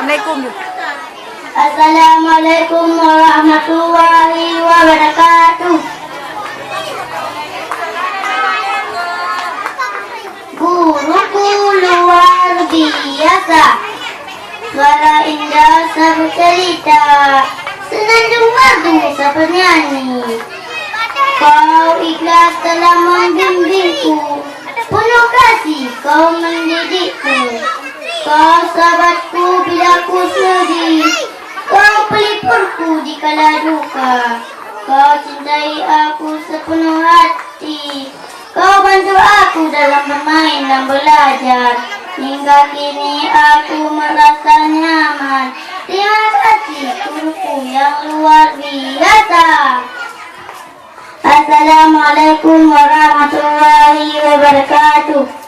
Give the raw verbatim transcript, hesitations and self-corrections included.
Assalamualaikum. Assalamualaikum warahmatullahi wabarakatuh. Guruku luar biasa. Suara indah sabe cerita, senandung merdu sabe nyanyi. Kau ikhlas dalam membimbingku, penuh kasih kau mendidikku. Kau sahabatku bila ku sedih, kau peliburku di kala duka. Kau cintai aku sepenuh hati. Kau bantu aku dalam bermain dan belajar. Hingga kini aku merasa nyaman. Terima kasih guruku yang luar biasa. Assalamualaikum warahmatullahi wabarakatuh.